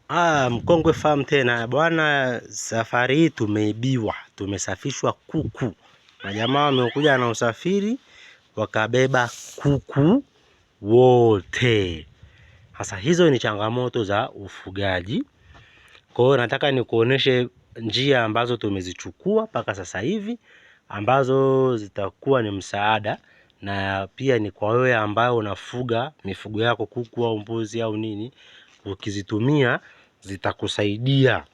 Ah, Mkongwe Farm tena bwana, safari hii tumeibiwa, tumesafishwa kuku. Majamaa wamekuja na usafiri wakabeba kuku wote. Sasa hizo ni changamoto za ufugaji. Kwa hiyo nataka nikuoneshe njia ambazo tumezichukua mpaka sasa hivi ambazo zitakuwa ni msaada na pia ni kwa wewe ambayo unafuga mifugo yako kuku au mbuzi au nini, ukizitumia zitakusaidia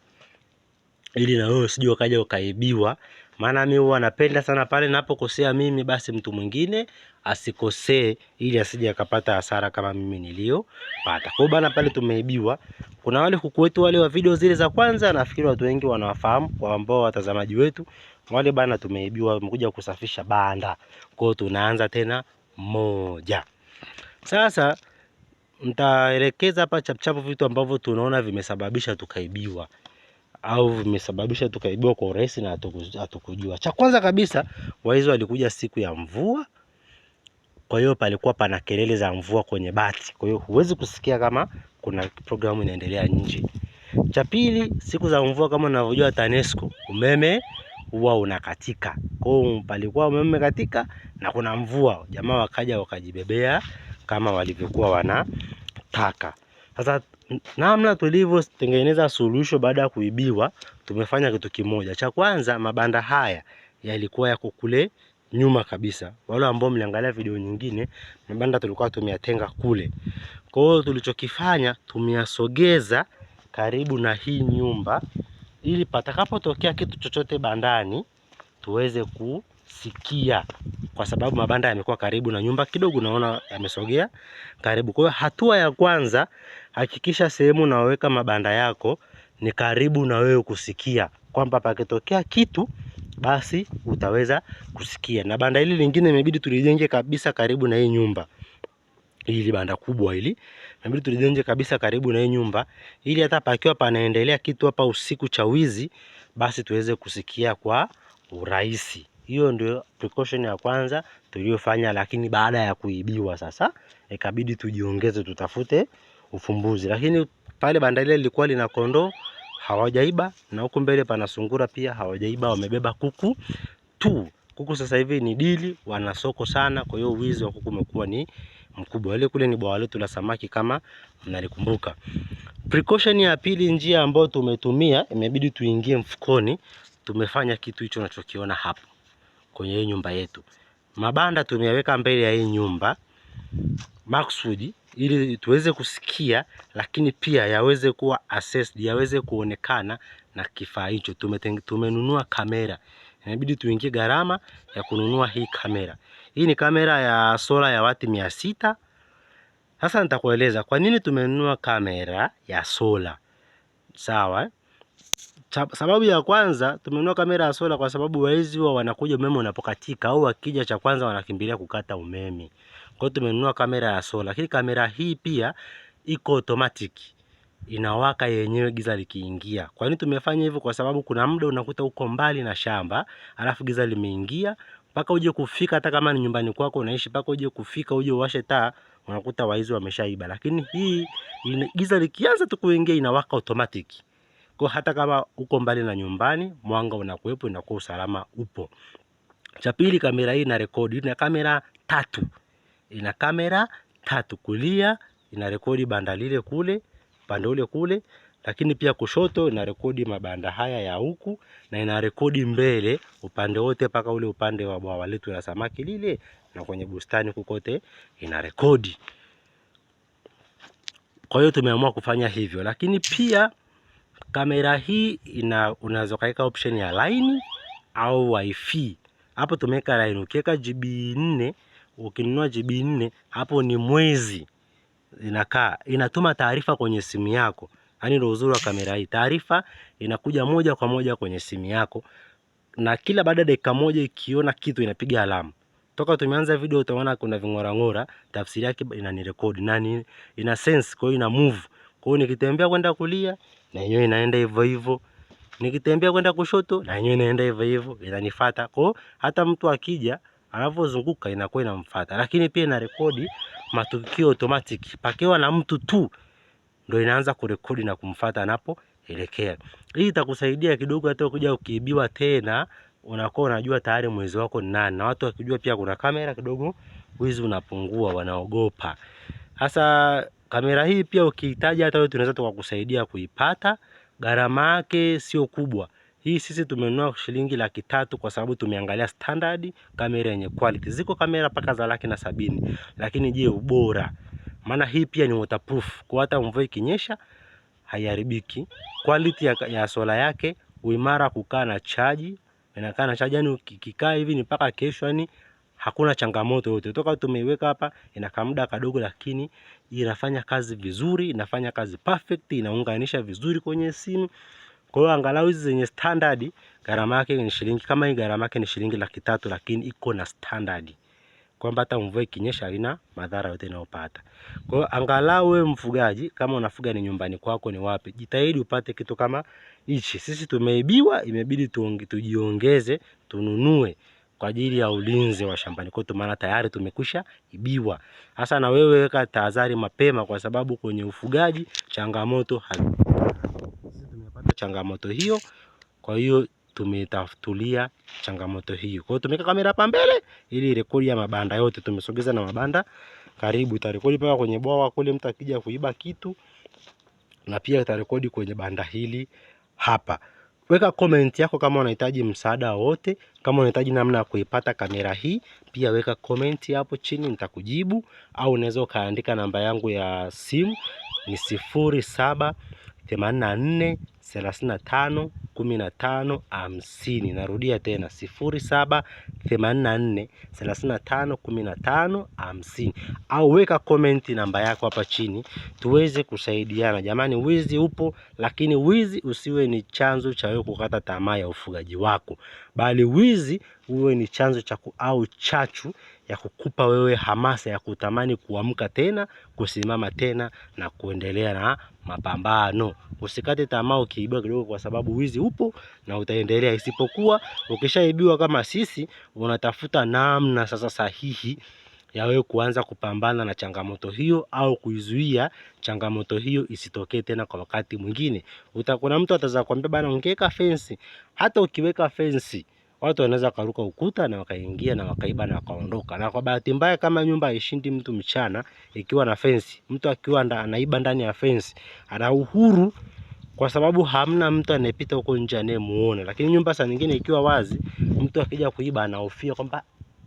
ili na wewe usije ukaja ukaibiwa. Maana mimi huwa napenda sana pale ninapokosea mimi, basi mtu mwingine asikosee, ili asije akapata hasara kama mimi niliyopata. Kwa hiyo bana, pale tumeibiwa. Kuna wale kuku wetu wale wa video zile za kwanza, nafikiri watu wengi wanawafahamu, kwa ambao watazamaji wetu wale bana, tumeibiwa, wamekuja kusafisha banda. Kwa hiyo tunaanza tena moja. Sasa nitaelekeza hapa chapchapu vitu ambavyo tunaona vimesababisha tukaibiwa au vimesababisha tukaibiwa kwa urahisi na hatukujua. Cha kwanza kabisa, waizi walikuja siku ya mvua, kwa hiyo palikuwa pana kelele za mvua kwenye bati, kwa hiyo huwezi kusikia kama kuna programu inaendelea nje. Cha pili, siku za mvua kama unavyojua TANESCO umeme huwa unakatika, kwa hiyo palikuwa umeme katika na kuna mvua, jamaa wakaja wakajibebea kama walivyokuwa wanataka. Sasa namna tulivyotengeneza suluhisho baada ya kuibiwa, tumefanya kitu kimoja. Cha kwanza, mabanda haya yalikuwa yako kule nyuma kabisa. Wale ambao mliangalia video nyingine, mabanda tulikuwa tumeyatenga kule. Kwa hiyo tulichokifanya, tumeyasogeza karibu na hii nyumba ili patakapotokea kitu chochote bandani tuweze kusikia, kwa sababu mabanda yamekuwa karibu na nyumba kidogo, naona yamesogea karibu. Kwa hiyo hatua ya kwanza, hakikisha sehemu unaweka mabanda yako ni karibu na wewe kusikia, kwamba pakitokea kitu basi utaweza kusikia. Na banda hili lingine imebidi tulijenge kabisa karibu na hii nyumba, hili banda kubwa hili inabidi tulijenge kabisa karibu na hii nyumba, ili hata pakiwa panaendelea kitu hapa usiku cha wizi, basi tuweze kusikia kwa urahisi. Hiyo ndio precaution ya kwanza tuliyofanya, lakini baada ya kuibiwa sasa ikabidi tujiongeze, tutafute ufumbuzi. Lakini pale banda lile lilikuwa lina kondoo hawajaiba, na huku mbele pana sungura pia hawajaiba, wamebeba kuku tu. Kuku sasa hivi ni dili, wana soko sana, kwa hiyo wizi wa kuku umekuwa ni mkubwa. Ile kule ni bwawa letu la samaki kama mnalikumbuka. Precaution ya pili, njia ambayo tumetumia, imebidi tuingie mfukoni. Tumefanya kitu hicho unachokiona hapo kwenye hii nyumba yetu. Mabanda tumeyaweka mbele ya hii nyumba maksudi ili tuweze kusikia, lakini pia yaweze kuwa assessed, yaweze kuonekana na kifaa hicho. Tumenunua kamera, inabidi tuingie gharama ya kununua hii kamera. Hii ni kamera ya sola ya wati 600. Sasa nitakueleza kwa nini tumenunua kamera ya sola. Sawa eh? Sababu ya kwanza tumenunua kamera ya sola kwa sababu wezi huwa wanakuja umeme unapokatika, au wakija cha kwanza wanakimbilia kukata umeme. Kwa hiyo tumenunua kamera ya sola, lakini kamera hii pia iko automatic, inawaka yenyewe giza likiingia. Kwa nini tumefanya hivyo? Kwa sababu kuna muda unakuta uko mbali na shamba, alafu giza limeingia, mpaka uje kufika, hata kama ni nyumbani kwako unaishi, mpaka uje kufika uje uwashe taa, unakuta waizi wameshaiba. Lakini hii giza likianza tu kuingia inawaka automatic. Kwa hata kama uko mbali na nyumbani, mwanga unakuwepo, inakuwa usalama upo. Cha pili, kamera hii ina rekodi, ina kamera tatu. Ina kamera tatu, kulia ina rekodi banda lile kule, pande ule kule, lakini pia kushoto ina rekodi mabanda haya ya huku, na ina rekodi mbele upande wote mpaka ule upande wa bwawa letu la samaki lile, na kwenye bustani kukote ina rekodi. Kwa hiyo tumeamua kufanya hivyo, lakini pia kamera hii unaweza ukaweka option ya line au wifi. Hapo tumeweka line, ukiweka GB 4, ukinunua GB 4 hapo ni mwezi inakaa, inatuma taarifa kwenye simu yako. Yaani ndio uzuri wa kamera hii, taarifa inakuja moja kwa moja kwenye simu yako, na kila baada ya dakika moja ikiona kitu inapiga alamu. Toka tumeanza video utaona kuna ving'ora-ng'ora, tafsiri yake inanirekodi na ina sense, kwa hiyo ina move. Kwa hiyo nikitembea kwenda kulia na yenyewe inaenda hivyo hivyo, nikitembea kwenda kushoto na yenyewe inaenda hivyo hivyo, inanifuata. Kwa hiyo hata mtu akija anapozunguka inakuwa inamfuata, lakini pia ina rekodi matukio automatic. Pakiwa na mtu tu ndio inaanza kurekodi na kumfuata anapoelekea. Hii itakusaidia kidogo, hata ukija ukiibiwa tena unakuwa unajua tayari mwizi wako ni nani, na watu wakijua pia kuna kamera kidogo, wizi unapungua, wanaogopa. Sasa kamera hii pia ukihitaji, hata wewe tunaweza tukakusaidia kuipata. Gharama yake sio kubwa. Hii sisi tumenunua shilingi 300,000 kwa sababu tumeangalia standard kamera yenye quality. Ziko kamera mpaka za 170,000, lakini je, ubora? Maana hii pia ni waterproof, kwa hata mvua ikinyesha haiharibiki. Quality ya sola yake, uimara kukaa na chaji, inakaa na chaji, yani ukikaa hivi ni mpaka kesho, yani hakuna changamoto yoyote. Toka tumeiweka hapa inakaa muda kadogo, lakini inafanya kazi vizuri, inafanya kazi perfect, inaunganisha vizuri kwenye simu. Kwa hiyo angalau hizi zenye standard gharama yake ni shilingi kama hii, gharama yake ni shilingi 300,000, lakini iko na standard kwamba hata mvua ikinyesha haina madhara yote inayopata. Kwa hiyo angalau wewe mfugaji, kama unafuga ni nyumbani kwako ni wapi, jitahidi upate kitu kama hichi. Sisi tumeibiwa, imebidi tujiongeze, tununue kwa ajili ya ulinzi wa shambani kwetu, maana tayari tumekwisha ibiwa. Hasa na wewe weka tahadhari mapema, kwa sababu kwenye ufugaji changamoto sisi tumepata changamoto hiyo, kwa hiyo tumetatulia changamoto hiyo. Kwa hiyo tumeweka kamera hapa mbele ili rekodi ya mabanda yote, tumesogeza na mabanda karibu, itarekodi mpaka kwenye bwawa kule, mtu akija kuiba kitu, na pia itarekodi kwenye banda hili hapa. Weka comment yako kama unahitaji msaada wowote, kama unahitaji namna ya kuipata kamera hii, pia weka comment hapo chini nitakujibu, au unaweza ukaandika namba yangu ya simu ni 07 84 35 15 50. Narudia tena 07 84 35 15 50, au weka komenti namba yako hapa chini tuweze kusaidiana. Jamani, wizi upo, lakini wizi usiwe ni chanzo cha wewe kukata tamaa ya ufugaji wako, bali wizi uwe ni chanzo cha au chachu ya kukupa wewe hamasa ya kutamani kuamka tena, kusimama tena na kuendelea na mapambano. Usikate tamaa ukiibiwa kidogo, kwa sababu wizi upo na utaendelea. Isipokuwa ukishaibiwa kama sisi, unatafuta namna sasa sahihi ya wewe kuanza kupambana na changamoto hiyo au kuizuia changamoto hiyo isitokee tena kwa wakati mwingine. Utakuna mtu ataweza kuambia bana, ungeweka fence. Hata ukiweka fence watu wanaweza karuka ukuta na wakaingia na wakaiba na wakaondoka. Na kwa bahati mbaya, kama nyumba haishindi mtu mchana ikiwa na fence, mtu akiwa anaiba ndani ya fence ana uhuru kwa sababu hamna mtu anayepita huko nje anayemuona. Lakini nyumba saa nyingine ikiwa wazi, mtu akija kuiba anahofia kwamba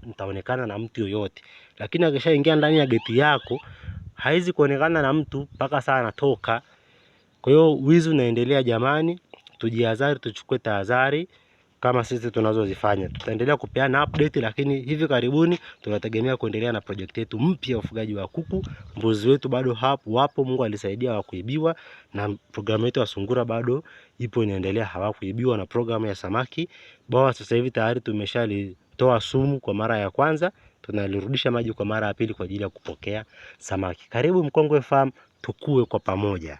nitaonekana na mtu yoyote, lakini akishaingia ndani ya geti yako haizi kuonekana na mtu mpaka saa anatoka. Kwa hiyo wizi unaendelea jamani, tujihadhari, tuchukue tahadhari kama sisi tunazozifanya. Tutaendelea kupeana update, lakini hivi karibuni tunategemea kuendelea na project yetu mpya ya ufugaji wa kuku. Mbuzi wetu bado hapo wapo, Mungu alisaidia hawakuibiwa, na programu yetu ya sungura bado ipo inaendelea, hawakuibiwa, na programu ya samaki bwawa sasa hivi tayari tumeshalitoa sumu kwa mara ya kwanza, tunalirudisha maji kwa mara ya pili kwa ajili ya kupokea samaki. Karibu Mkongwe Farm, tukue kwa pamoja.